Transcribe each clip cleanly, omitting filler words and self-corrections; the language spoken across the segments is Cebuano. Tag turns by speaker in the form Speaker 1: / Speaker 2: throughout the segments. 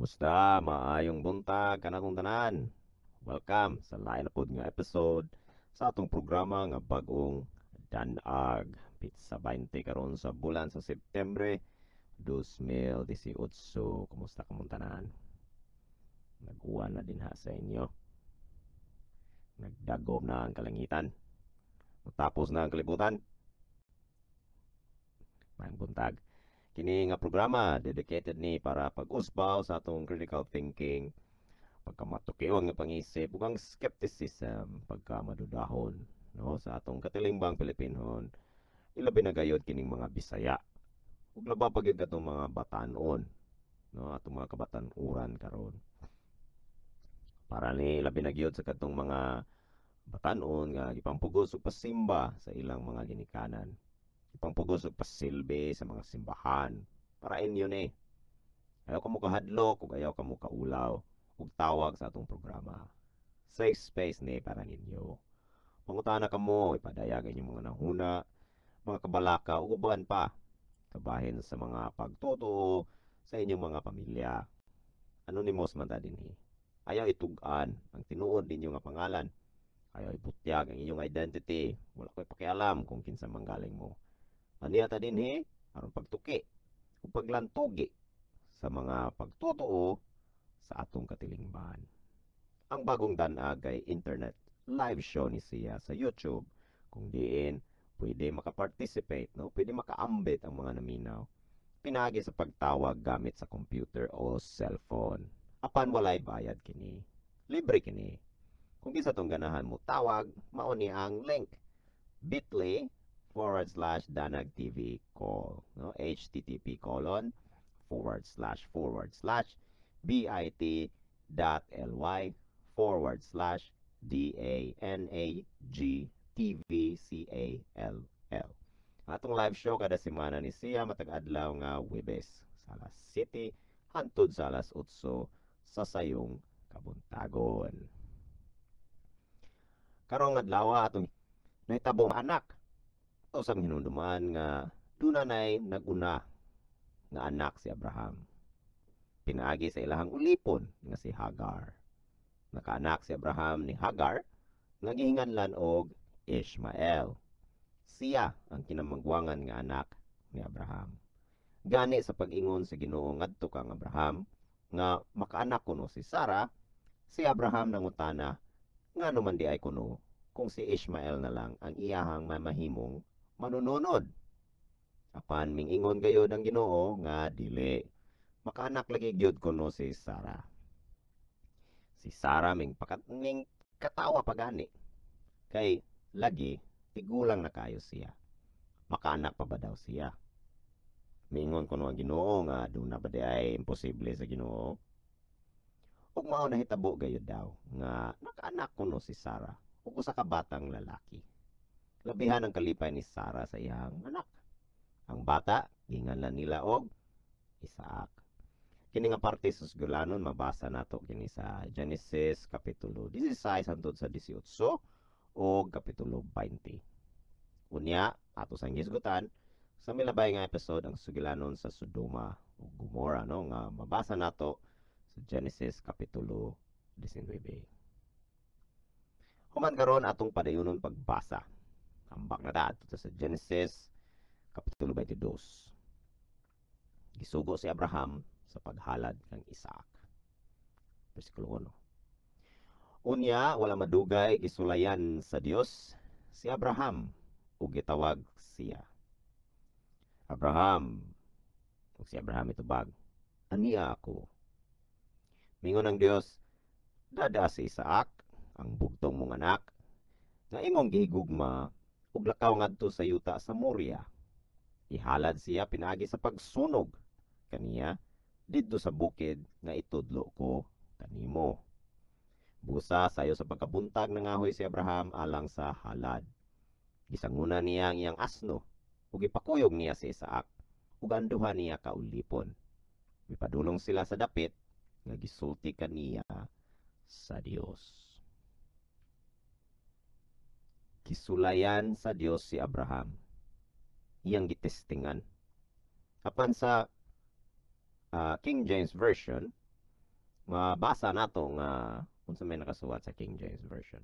Speaker 1: Kumusta? Maayong buntag kanatong tanan. Welcome sa lain na pod nga episode sa atong programa nga Bag-ong Dan-ag. Pitsa 20 karon sa bulan sa Septembre 2018. Kumusta kamong tanan? Nag-uwan na din ha sa inyo? Nagdagom na ang kalangitan? Matapos na ang kalibutan? Maayong buntag. Kini nga programa dedicated ni para pag-usbaw sa atong critical thinking, pagkamatukion nga pangisip ug ang skepticism, pagkamadudahon, no, sa atong katilingbang Pilipinhon, ilabi na gayod kining mga Bisaya ug labaw pa gyud katong mga batan-on, no, atong mga kabatan-uran karon. Para ni labi na gyud sa katong mga batan-on nga gipampugos og pasimba sa ilang mga ginikanan, ipangpugos og pasilbi sa mga simbahan. Para inyo ni. Ayaw ka mo kahadlok ug ayaw ka mo kaulaw ug tawag sa atong programa. Safe space ni para ninyo. Mangutana kamo, ipadayag ang inyong mga nahuna, mga kabalaka ug uban pa kabahin sa mga pagtutuo sa inyong mga pamilya. Anonymous man ta dinhi. Ayaw itug-an ang tinuod ninyo nga pangalan. Ayaw ibutyag ang inyong identity. Wala ko'y pakialam kung kinsa man galing mo. Aniya ta dinhi aron pagtuki ug paglantugi sa mga pagtotoo sa atong katilingban. Ang Bagong Dan-ag ay internet live show ni siya sa YouTube kung diin pwede makaparticipate, no? Pwede makaambit ang mga naminaw pinaagi sa pagtawag gamit sa computer o cellphone. Apan walay bayad kini. Libre kini. Kung kinsa tong ganahan mo tawag, mao ni ang link: bit.ly/danagtvcall, no, http://bit.ly/danagtvcall. Atong live show kada semana ni siya matag adlaw nga Webes sa alas 7 hantod sa alas 8 sa sayong kabuntagon. Karong adlaw, atong nahitabo anak o sa hinumduman nga duna nay naguna nga anak si Abraham pinaagi sa ilahang ulipon nga si Hagar. Nakaanak si Abraham ni Hagar nga gihinganlan og Ishmael. Siya ang kinamagwangan nga anak ni Abraham. Gani sa pag-ingon sa Ginoo ngadto kang Abraham nga makaanak kuno si Sarah, si Abraham nangutana ngano man di ay kuno kung si Ishmael na lang ang iyahang mamahimong manununod. Apan mingingon gayod ang Ginoo nga dili. Makaanak lagi gyud kuno si Sarah. Si Sarah ming katawa pa gani. Kay lagi tigulang na kayo siya. Makaanak pa ba daw siya? Mingon kuno ang Ginoo nga duna ba di ay imposible sa Ginoo? Ug mao nahitabo gayud daw nga nakaanak kuno si Sarah ug usa ka batang lalaki. Labihan ang kalipay ni Sarah sa iyang anak. Ang bata ginganlan nila og Isaac. Kini nga parte sa sugulanon mabasa nato kini sa Genesis kapitulo 16 hangtod sa 18 o kapitulo 20. Unya ato sang gisgutan sa milabay nga episode ang sugilanon sa Sodoma ug Gomora, no, nga mabasa nato sa Genesis kapitulo 19. Human karon, atong padayonon pagbasa. Ambak na ta adto sa Genesis kapitulo 22. Gisugo si Abraham sa paghalad kang Isaac. Bersikulo 1. Unya wala madugay, gisulayan sa Dios si Abraham ug gitawag siya. "Abraham!" Ug si Abraham mitubag, "Ania ako." Mingon ang Dios, "Dad-a si Isaac, ang bugtong mong anak, nga imong gihigugma, ug lakaw ngadto sa yuta sa Moria. Ihalad siya pinaagi sa pagsunog kaniya didto sa bukid nga itudlo ko kanimo." Busa sayo sa pagkabuntag, nangahoy si Abraham alang sa halad. Gisanguna niya ang iyang asno ug gipakuyog niya si Isaac ug ang duha niya ka ulipon. Mipadulong sila sa dapit nga gisulti kaniya sa Dios. Gisulayan sa Dios si Abraham. Iyang gitestingan. Apan sa King James Version, Mabasa nato nga unsa may nakasuwat sa King James Version.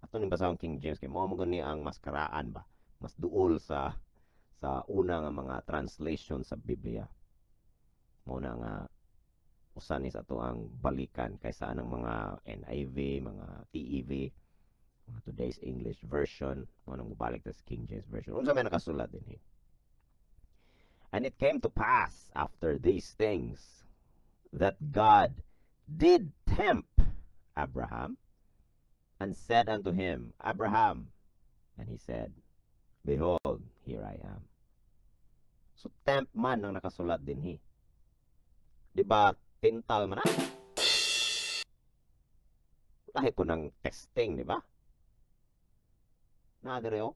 Speaker 1: Ato ning basahon King James kay mao man guni ang mas karaan ba, mas duol sa una nga mga translation sa Biblia. Mao na nga usa ni sa ato ang balikan kaysa anang mga NIV, mga TEV, mga Today's English Version, mao nang mobalik ta sa King James Version. Unsa may nakasulat dinhi? "And it came to pass after these things that God did tempt Abraham and said unto him, 'Abraham.' And he said, 'Behold, here I am.'" So tempt man ang nakasulat dinhi. Di ba tintal man na? Lahi po ng testing, di ba? Na dire oh.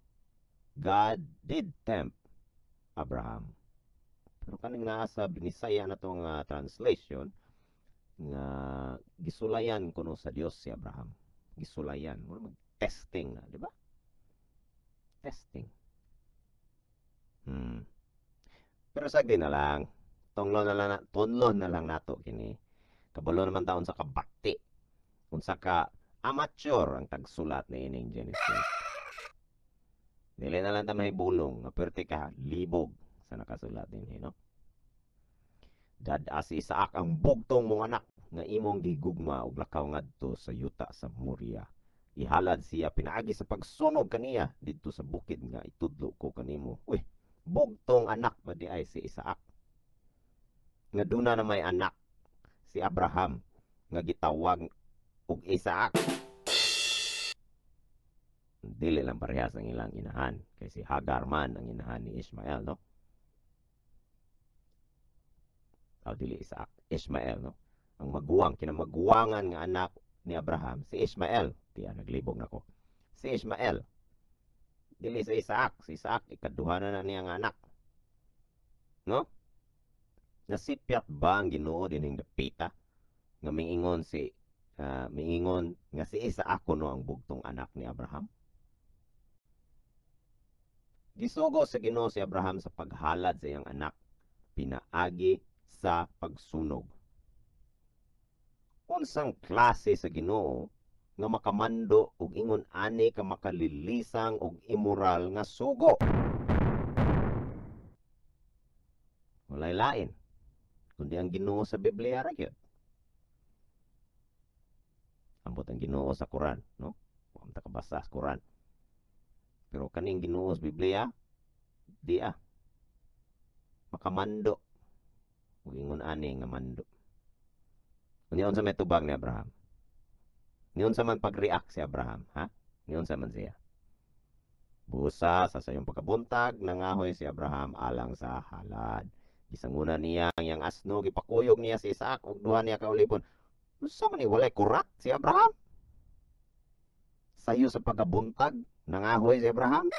Speaker 1: God did tempt Abraham. Pero kaning naa sa Binisaya na to nga translation nga gisulayan kuno sa Dios si Abraham. Gisulayan. Mura mag-testing na, di ba? Testing. Pero sagdi na lang. Tunglo na lang na, tunlo na lang nato kini. Kabalo naman taon sa kabakti. Unsa ka amateur ang tagsulat ni ining Genesis. Dili na lang ta mahibulong nga perti ka libog sa nakasulat dinhi, no? "Dad-a si Isaac ang bugtong mong anak nga imong gigugma ug lakaw ngadto sa yuta sa Moria. Ihalad siya pinaagi sa pagsunog kaniya didto sa bukid nga itudlo ko kanimo." Uy, bugtong anak ba di ay si Isaac? Nga duna na may anak si Abraham nga gitawag og Isaac. Dili lang parehas ang ilang inahan kay si Hagar man ang inahan ni Ishmael, no? Aw, dili Isaac, Ishmael, no? Ang maguwang, kinamaguwangan nga anak ni Abraham si Ishmael. Tiya naglibog nako. Si Ishmael. Dili si Isaac, si Isaac ikaduha na niya nga anak. No? Nasipyat ba ang Ginoo dinhing dapita nga miingon nga si Isaac kuno ang bugtong anak ni Abraham? Gisugo sa Ginoo si Abraham sa paghalad sa iyang anak pinaagi sa pagsunog. Unsang klase sa Ginoo nga makamando og ingon ani ka makalilisang og immoral nga sugo? Walay lain kundi ang Ginoo sa Biblia ra gyud. Ambot ang Ginoo sa Quran, no? Wa man ta kabasa sa Quran. Pero kaning Ginoo sa Biblia, di ah makamando ug ingon ani nga mando. Unya unsa may tubag ni Abraham? Niunsa man pag-react si Abraham, ha? Niunsa man siya? Busa sa sayong pagkabuntag, nangahoy si Abraham alang sa halad. Gisanguna niya ang iyang asno, gipakuyog niya si Isaac ug duha niya ka ulipon. Unsa man ni walay kurat si Abraham? Sayo sa pagkabuntag, nangahoy si Abraham.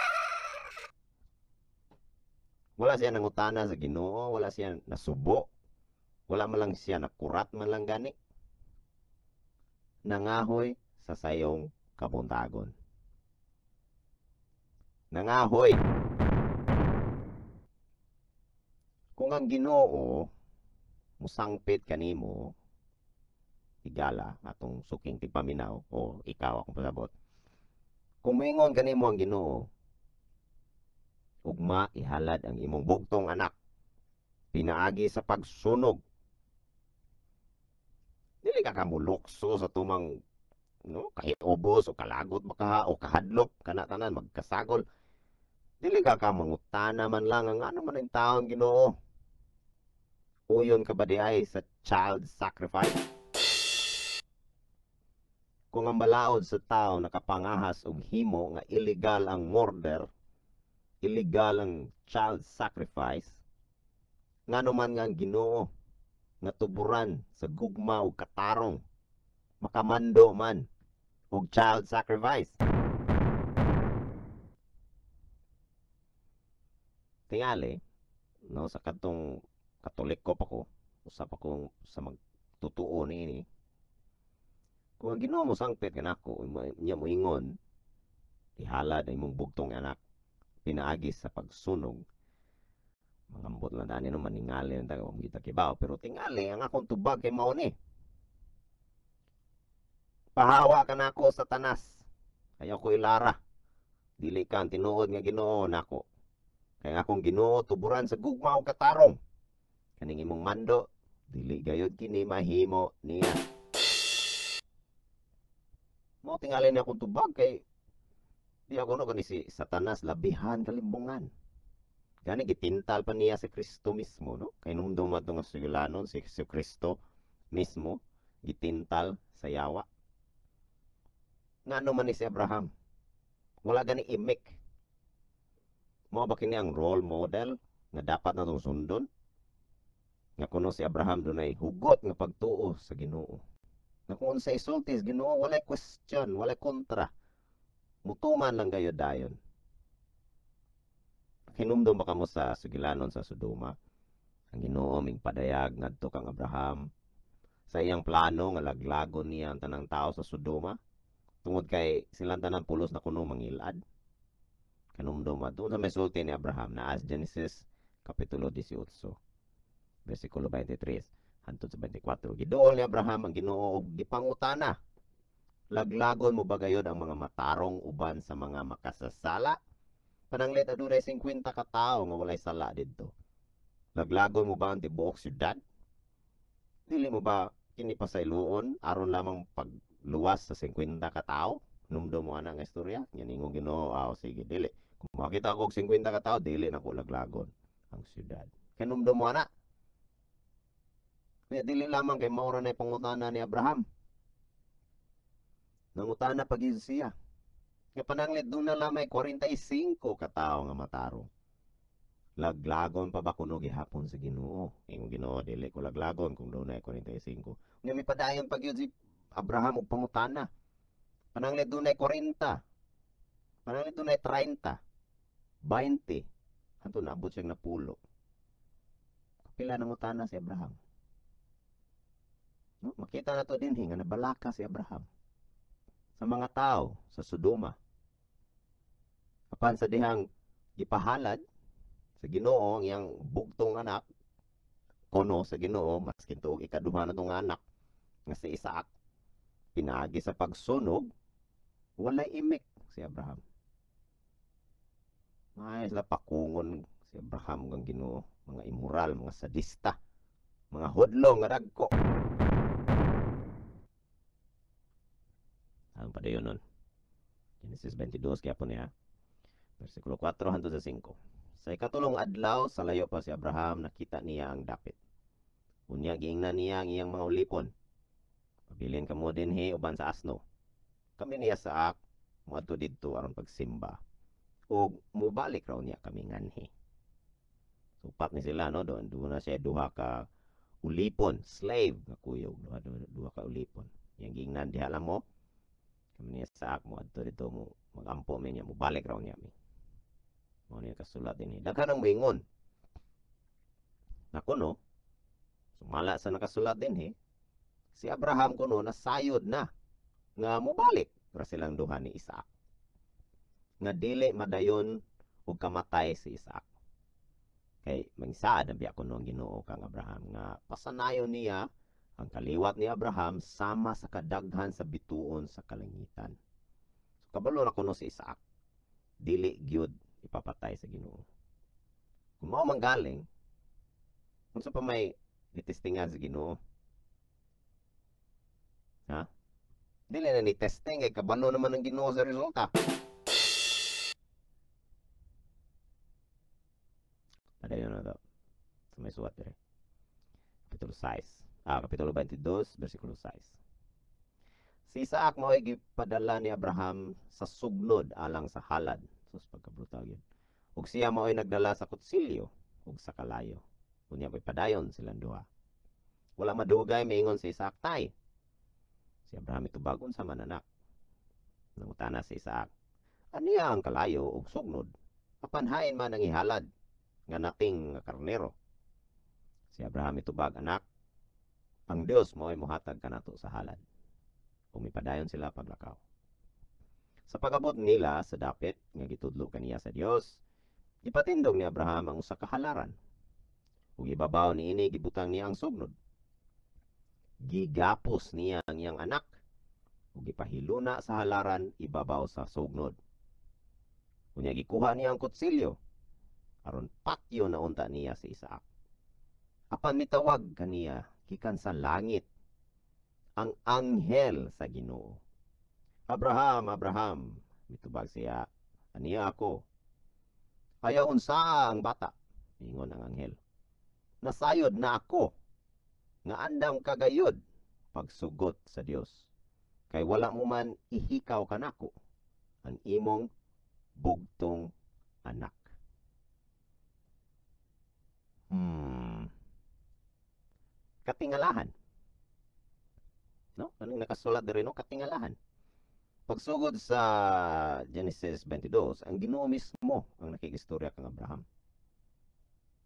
Speaker 1: Wala siya nangutana sa Ginoo, wala siya nasubo, wala man lang siya nakurat man lang gani. Nangahoy sa sayong kabuntagon. Nangahoy. Kung ang Ginoo musangpit kanimo, higala atong suking tigpaminaw o ikaw akong pasabot. Kung moingon kanimo ang Ginoo, ugma ihalad ang imong bugtong anak pinaagi sa pagsunog. Dili ka kamulukso sa tumang, no, kahiubos o kalagot baka o kahadlok kana tanan magkasagol. Dili ka mangutana man lang ang ano man ang taon Ginoo. Uyon ka ba di ay sa child sacrifice? Kung ang balaod sa tao nakapangahas og himo nga illegal ang murder, illegal ang child sacrifice, ngano man nga ang Ginoo nga tuburan sa gugma ug katarong makamando man og child sacrifice? Tingali, no, sa kadtong Katoliko pa ko, usa pa ko sa magtutuo niini. Kung ang Ginoo mo sangpit kanako, niya moingon, ihalad ang imong bugtong anak pinaagi sa pagsunog. Mangambot lang tani no, maningali lang tayo, kita kibaw, pero tingali ang akong tubag kay mao ni. Pahawa ka nako, Satanas. Ayaw ko ilara. Dili ka ang tinuod nga Ginoo nako. Kay ang akong Ginoo tuburan sa gugma ug katarong. Kaning imong mando, dili gayud kini mahimo niya. Mao tingali niya akong tubag kay di ako no kani si Satanas labihan kalimbungan. Gani gitintal pa niya si Kristo mismo, no? Kay numdum ato nga sugilanon si Kristo mismo gitintal sa yawa. Ngano man ni si Abraham? Wala gani imik. Mao ba kini ang role model nga dapat natong sundon? Nga kuno si Abraham dunay hugot nga pagtuo sa Ginoo. Nga kung unsa isulti sa Ginoo, walay question, walay kontra. Mutuman lang gayud dayon. Hinumdum ba kamo sa sugilanon sa Sodoma? Ang Ginoo mingpadayag ngadto kang Abraham sa iyang plano nga laglagon niya ang tanang tao sa Sodoma tungod kay silang tanan pulos na kuno mangilad. Kanumdum ba? Tungod sa may sulti ni Abraham na as Genesis kapitulo 18 versikulo 23 hantod sa 24. Giduol ni Abraham ang Ginoo og gipangutana. Laglagon mo ba gayod ang mga matarong uban sa mga makasasala? Pananglit adunay 50 ka tawo nga walay sala didto. Laglagon mo ba ang tibuok syudad? Dili mo ba kini pasayloon aron lamang pagluwas sa 50 ka tawo? Numdum mo ana nga istorya? Nya ningon Ginoo, aw sige dili. Kung makita ko og 50 ka tawo, dili na ko laglagon ang syudad. Kay numdum mo ana. Kaya dili lamang kay mao ra nay pangutana ni Abraham. Nangutana pa gyud siya. Nga pananglit doon na lamay 45 ka tawo nga matarong. Laglagon pa ba kuno gihapon sa Ginoo? Ingon Ginoo, dili ko laglagon kung dunay 45. Nya mipadayon pa gyud si Abraham og pangutana. Pananglit dunay 40. Pananglit dunay 30. 20. Hanto naabot siyang napulo. Kapila nangutana si Abraham? No, makita na to dinhi nga nabalaka si Abraham sa mga tao sa Sodoma. Apan sa dihang gipahalad sa Ginoo ang iyang bugtong anak kono sa Ginoo, maskin tuog ikaduha na tong anak nga si Isaac, pinaagi sa pagsunog, walay imik si Abraham. May sila pakungon si Abraham kang Ginoo, mga immoral, mga sadista, mga hudlong nga dagko. Ang padayon nun. Genesis 22, kaya po niya. Versikulo 4 hangtod sa 5. Sa ikatulong adlaw, sa layo pa si Abraham, nakita niya ang dapit. Unya giingnan niya ang iyang mga ulipon. Pabilin kamo dinhi uban sa asno. Kami niya sa Isaac, moadto didto aron pagsimba. Ug mobalik raw niya kami nganhi. Supat ni sila, no? Doon, doon na siya duha ka ulipon, slave nga kuyog, duha ka ulipon. Yang giingnan diha lang mo. Kami niya sa Isaac, moadto didto mo magampo mi niya, mobalik raw niya mi. Mao niya kasulat dinhi. Daghan ang moingon. Nako no, sumala sa nakasulat dinhi, si Abraham kuno nasayod na nga mobalik ra silang duha ni Isaac. Nga dili madayon og kamatay si Isaac. Kay mangsaad na biya kuno ang Ginoo kang Abraham nga pasanayon niya ang kaliwat ni Abraham sama sa kadaghan sa bituon sa kalangitan. So kabalo na kuno si Isaac, dili gyud ipapatay sa Ginoo. Kung mao manggaling, unsa pa may gitestingan sa Ginoo? Ha? Dili na ni testing kay kabalo naman ang Ginoo sa resulta. Padayon na to. Sa may suwat dire. Kapitulo 6. Kapitulo 22, versikulo 6. Si Isaac mao'y gipadala ni Abraham sa sugnod alang sa halad. Sus, pagkabrutal yun. Ug siya mao'y nagdala sa kutsilyo ug sa kalayo. Unya may padayon silang duha. Wala madugay miingon si Isaac, tay. Si Abraham itubag, unsa man anak? Nangutana si Isaac, aniya ang kalayo ug sugnod? Apan hain man ang ihalad nga nating nga karnero. Si Abraham itubag, anak, ang Dios mao'y mohatag kanato sa halad. Ug mipadayon sila paglakaw. Sa pag-abot nila sa dapit nga gitudlo kaniya sa Dios, gipatindog ni Abraham ang usa ka halaran. Ug ibabaw niini gibutang niya ang sugnod. Gigapos niya ang iyang anak ug gipahiluna sa halaran ibabaw sa sugnod. Unya gikuha niya ang kutsilyo aron patyo na unta niya si Isaac. Apan mitawag kaniya gikan sa langit ang anghel sa Ginoo. "Abraham, Abraham," mitubag siya, "Aniya ako." "Ayaw unsaa ang bata," ingon ang anghel. "Nasayod na ako nga andam kagayod pagsugot sa Dios. Kay wala mo man ihikaw kanako ang imong bugtong anak." Katingalahan. No? Anong nakasulat diri, no? Katingalahan. Pagsugod sa Genesis 22, ang Ginoo mismo ang nakigistorya kang Abraham.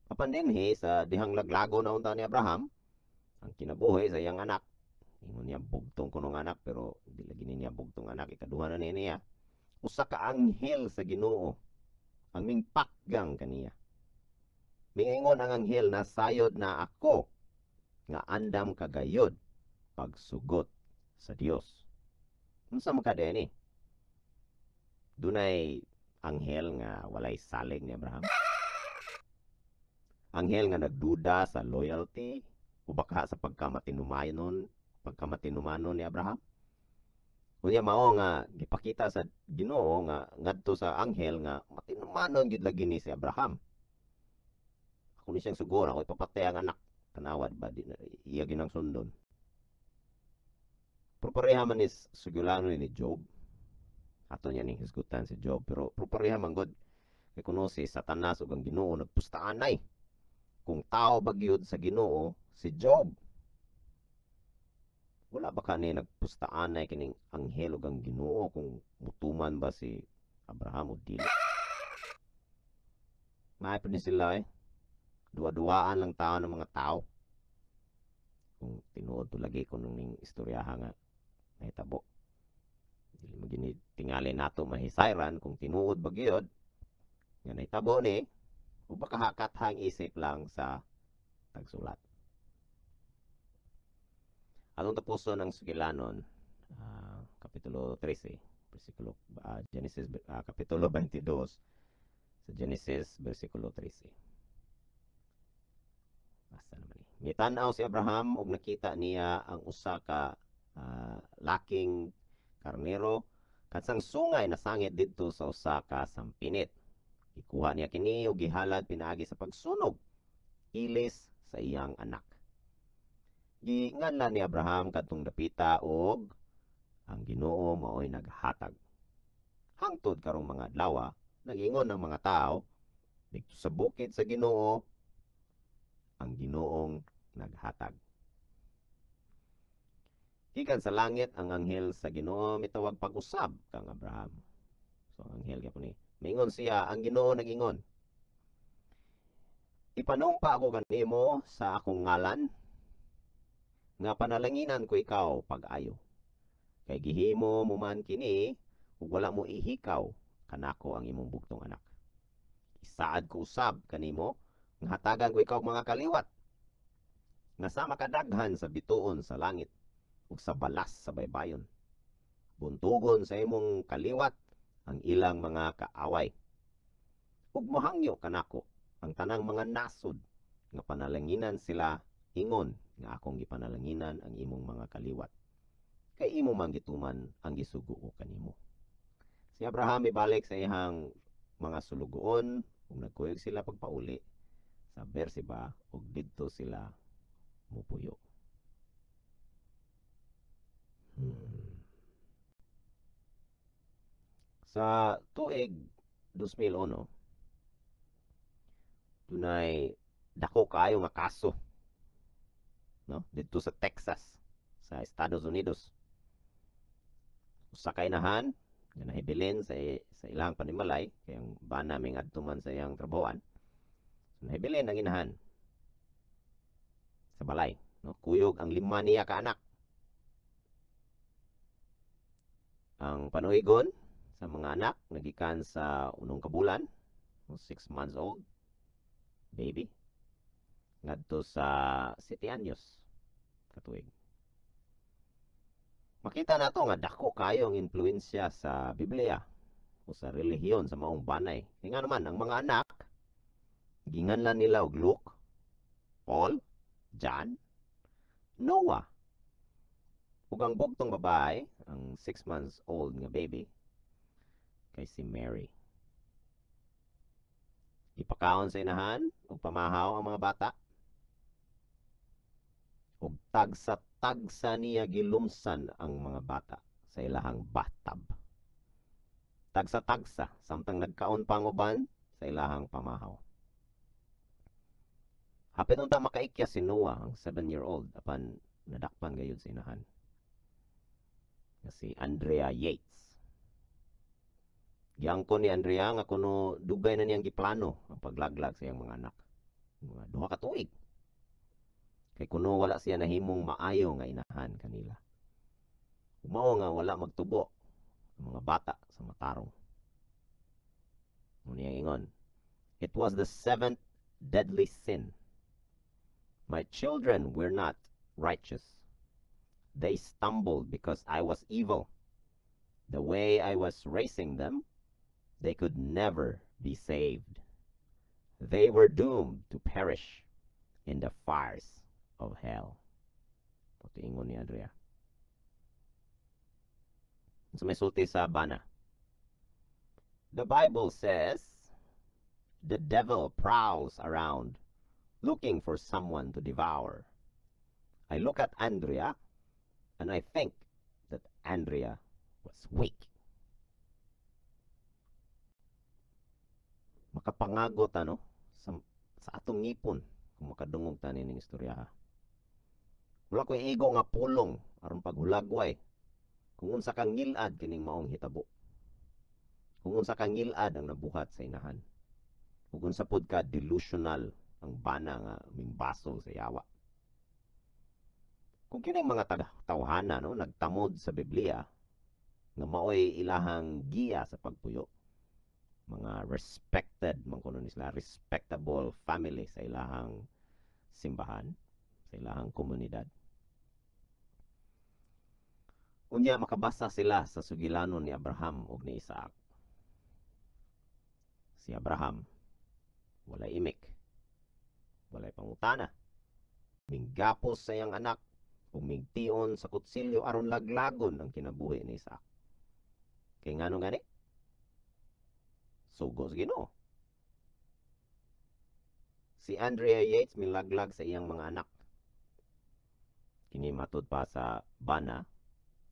Speaker 1: Apan dinhi sa dihang laglago na unta ni Abraham ang kinabuhi sa iyang anak. Ingon niya bugtong kunong anak, pero di lagi niya bugtong anak, ikaduha na niya. Usa ka anghel sa Ginoo ang mingpakgang kaniya. Mingingon ang anghel, "Nasayod na ako nga andam kagayod pagsugot sa Dios." Unsa man ka ni? Dunay anghel nga walay salig ni Abraham? Anghel nga nagduda sa loyalty o baka sa pagkamatinumanon ni Abraham? Unya mao nga gipakita sa Ginoo nga ngadto sa anghel nga matinumanon gyud lagi ni si Abraham. Ako ni siyang sugon, ako ipapatay ang anak. Tanawad ba di na, iya ginang sundon. Pero pareha man is sugulano ni Job. Ato niya ning hisgutan si Job, pero pareha man gud kay kuno si Satanas ug ang Ginoo nagpustaanay kung tao ba gyud sa Ginoo si Job. Wala ba kani nagpustaanay kining anghel ug ang Ginoo kung mutuman ba si Abraham o dili? Maay pa ni sila eh. Duwa-duwaan lang tao ng mga tao. Kung tinuod to lagi ko nung ning istoryaha nga nahitabo. Dili mo gini tingali nato mahisayran kung tinuod ba gyud nga nahitabo ni o baka hakathang isip lang sa tagsulat. Atong tapuson ang sugilanon, Kapitulo 13, versikulo Genesis, Kapitulo 22 sa Genesis, versikulo 13. Asa naman ni? Mitan-aw si Abraham ug nakita niya ang usa ka laking karnero kansang sungay nasangit didto sa usa ka sampinit. Gikuha niya kini ug gihalad pinaagi sa pagsunog ilis sa iyang anak. Ginganlan ni Abraham kadtong dapita og "Ang Ginoo maoy naghatag." Hangtod karong mga adlaw, nagingon ang mga tao, "Didto sa bukid sa Ginoo, ang Ginoong naghatag." Gikan sa langit ang anghel sa Ginoo mitawag pag-usab kang Abraham. So ang anghel gyapon ni. Mingon siya, ang Ginoo nagingon, "Ipanumpa ako kanimo sa akong ngalan nga panalanginan ko ikaw pag-ayo. Kay gihimo mo man kini ug wala mo ihikaw kanako ang imong bugtong anak. Isaad ko usab kanimo nga hatagan ko ikaw mga kaliwat nga sama kadaghan sa bituon sa langit ug sa balas sa baybayon. Buntugon sa imong kaliwat ang ilang mga kaaway. Ug mohangyo kanako ang tanang mga nasod nga panalanginan sila ingon nga akong gipanalanginan ang imong mga kaliwat. Kay imo man gituman ang gisugo ko kanimo." Si Abraham ibalik sa iyang mga sulugoon ug nagkuyog sila pagpauli sa Berseba ug didto sila mupuyo. Sa tuig 2001, dunay dako kaayo nga kaso, no, didto sa Texas sa Estados Unidos. Usa ka inahan nga nahibilin sa ilang panimalay kay ang bana mingadto man sa iyang trabahoan. So, nahibilin ang inahan sa balay, no, kuyog ang lima niya ka anak. Ang panuigon sa mga anak nagikan sa unong ka bulan, no, 6 months old baby, ngadto sa 7 anyos katuig. Makita nato nga dako kaayo ang impluwensya sa Biblia o sa relihiyon sa maong banay. Kay nga naman ang mga anak ginganlan nila og Luke, Paul, John, Noah. Ug ang bugtong babae, ang 6 months old nga baby, kay si Mary. Ipakaon sa inahan ug pamahaw ang mga bata. Ug tagsa-tagsa niya gilumsan ang mga bata sa ilahang bathtub. Tagsa-tagsa samtang nagkaon pa ang uban sa ilahang pamahaw. Hapit unta makaikya si Noah, ang 7-year-old, apan nadakpan gayud sa inahan nga si Andrea Yates. Giangkon ni Andrea nga kuno dugay na niyang giplano ang paglaglag sa iyang mga anak. Mga 2 ka tuig. Kay kuno wala siya nahimong maayo nga inahan kanila. Mao nga wala magtubo ang mga bata sa matarong. Mao niyang ingon, "It was the seventh deadly sin. My children were not righteous. They stumbled because I was evil. The way I was raising them, they could never be saved. They were doomed to perish in the fires of hell." Ito ingon ni Andrea. Sa may sulti sa bana, "The Bible says the devil prowls around looking for someone to devour. I look at Andrea and I think that Andrea was weak." Makapangagot ano sa atong ngipon kung makadungog ta nining istorya. Wala ko'y igo nga pulong aron paghulagway kung unsa ka ngilad kining maong hitabo. Kung unsa ka ngilad ang nabuhat sa inahan. Ug unsa pod ka delusional ang bana nga mingbasol sa yawa. Kung kining mga tawhana, no, nagtamod sa Biblia nga maoy ilahang giya sa pagpuyo, mga respected man kuno ni sila, respectable family sa ilahang simbahan, sa ilahang komunidad. Unya makabasa sila sa sugilanon ni Abraham ug ni Isaac. Si Abraham walay imik, walay pangutana, minggapos sa iyang anak ug migtion sa kutsilyo aron laglagon ang kinabuhi ni Isaac. Kay ngano gani? Sugo sa Ginoo. Si Andrea Yates milaglag sa iyang mga anak. Kini matud pa sa bana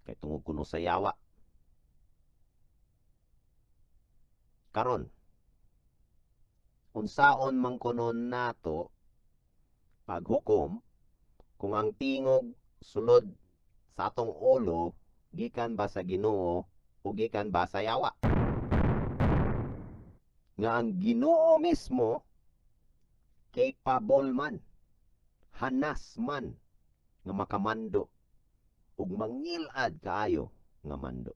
Speaker 1: kay tungod kuno sa yawa. Karon, unsaon man kuno nato paghukom kung ang tingog sulod sa atong ulo gikan ba sa Ginoo o gikan ba sa yawa? Nga ang Ginoo mismo capable man, hanas man nga makamando ug mangilad kaayo nga mando.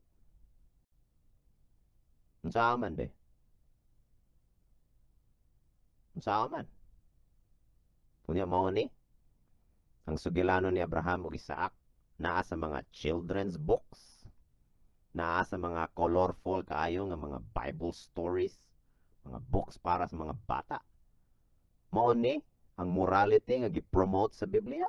Speaker 1: Unsa man be? Unsa man? Unya mao ni ang sugilano ni Abraham ug Isaac naa sa mga children's books, naa sa mga colorful kaayo nga mga Bible stories, mga books para sa mga bata. Mao ni ang morality nga gi-promote sa Biblia.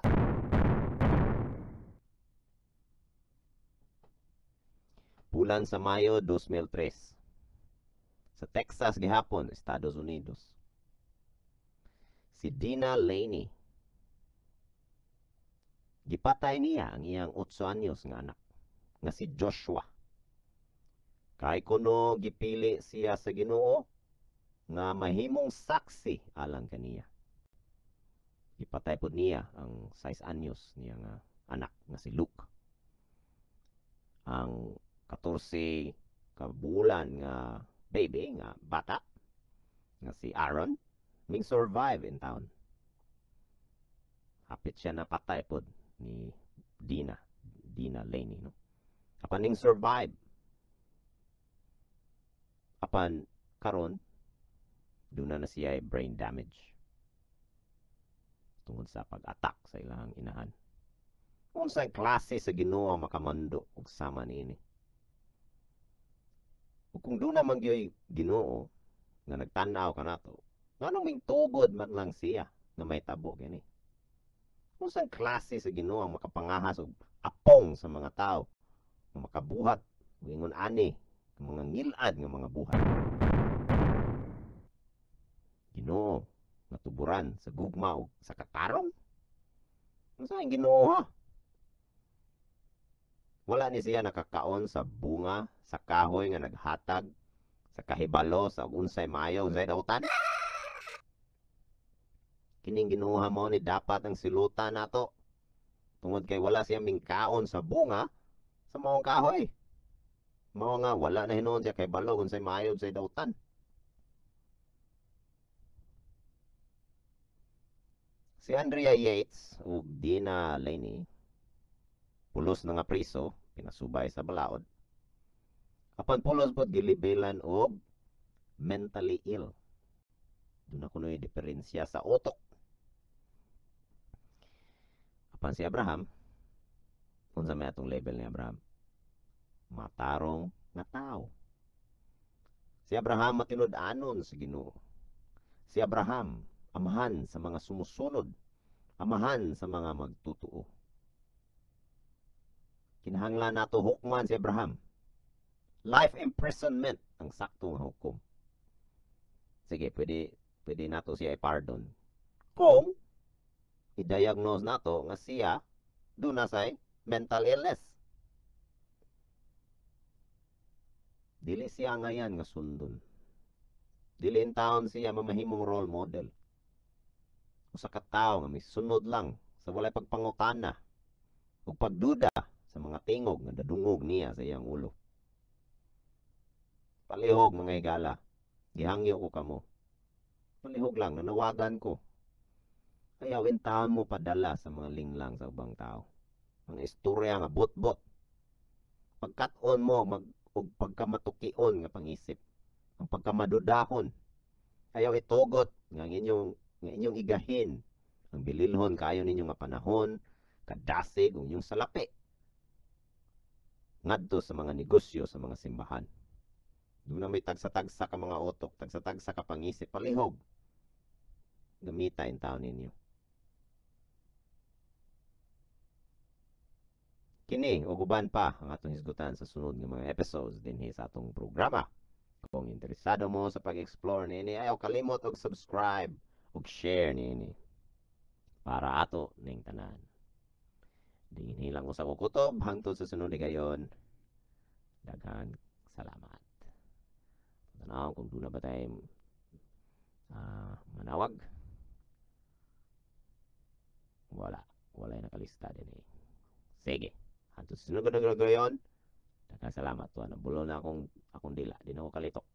Speaker 1: Bulan sa Mayo 2003, sa Texas gihapon, Estados Unidos, si Dina Laney gipatay niya ang iyang 8 anyos nga anak nga si Joshua. Kay kuno gipili siya sa Ginoo nga mahimong saksi alang kaniya. Gipatay pud niya ang 6 anyos niya nga anak nga si Luke. Ang 14 ka bulan nga baby nga bata nga si Aaron ming survive in town. Hapit siya napatay pod ni Dina Laney, no? Apan ning survive. Apan karon duna na siya brain damage tungod sa pag-attack sa ilang inahan. Unsay klase sa Ginoo ang makamando og sama niini? Ug kung duna man gyoy Ginoo nga nagtan-aw kanato, nganong mingtugod man lang siya nga mahitabo kini? Unsang klase sa Ginoo ang makapangahas og apong sa mga tawo nga makabuhat og ingon ani nga mga ngilad nga mga buhat? Ginoo nga tuburan sa gugma ug sa katarong? Unsa ang Ginoo, ha? Wala ni siya nakakaon sa bunga sa kahoy nga naghatag sa kahibalo sa unsay maayo, unsay dautan? Kining Ginoo mao ni dapat ang silutan nato, tungod kay wala siya mingkaon sa bunga sa maong kahoy. Mao nga wala na hinuon siya kahibalo unsay maayo, unsay dautan. Si Andrea Yates ug Dina Laney pulos na nga priso, pinasubay sa balaod. Apan pulos pod gilibelan og mentally ill. Doon na kuno'y diferensya sa utok. Apan si Abraham, unsa may atong label ni Abraham? Matarong nga tao. Si Abraham matinud-anon sa Ginoo. Si Abraham amahan sa mga sumusunod, amahan sa mga magtutuo. Kinahanglan nato hukman si Abraham. Life imprisonment ang sakto nga hukom. Sige, pwede nato siya i-pardon kung i-diagnose nato nga siya duna say mental illness. Dili siya ngayan nga sundon. Dili in taon siya mamahimong role model. Usa ka tawo nga misunod lang sa walay pagpangutana ug pagduda sa mga tingog nga dadungog niya sa iyang ulo. Palihog, mga higala, gihangyo ko kamo. Palihog lang, nanawagan ko. Ayaw intaon mo padala sa mga linglang sa ubang tao. Mga istorya nga bot-bot. Pagkat-on mo og pagkamatukion nga pangisip, ang pagkamadudahon. Ayaw itugot nga inyong igahin ang bililhon kaayo ninyo nga panahon, kadasig ug inyong salapi ngadto sa mga negosyo sa mga simbahan. Doon na may tagsa-tagsa ka mga utok, tagsa-tagsa ka pangisip, palihog. Gamita in taon ninyo. Kini ug uban pa ang atong hisgutan sa sunod nga mga episodes dinhi sa atong programa. Kung interesado mo sa pag-explore niini, ayaw kalimot og subscribe ug share niini para ato ning tanan. Dinhi lang usa ko kutob hangtod sa sunod higayon. Daghan salamat. Tanaw kung duna ba tayo manawag. Wala, walay nakalista din eh. Sige. Hangtod sa sunod higayon. Daghang salamat. Tuwa na bulo na akong dila. Di na ako kalitok.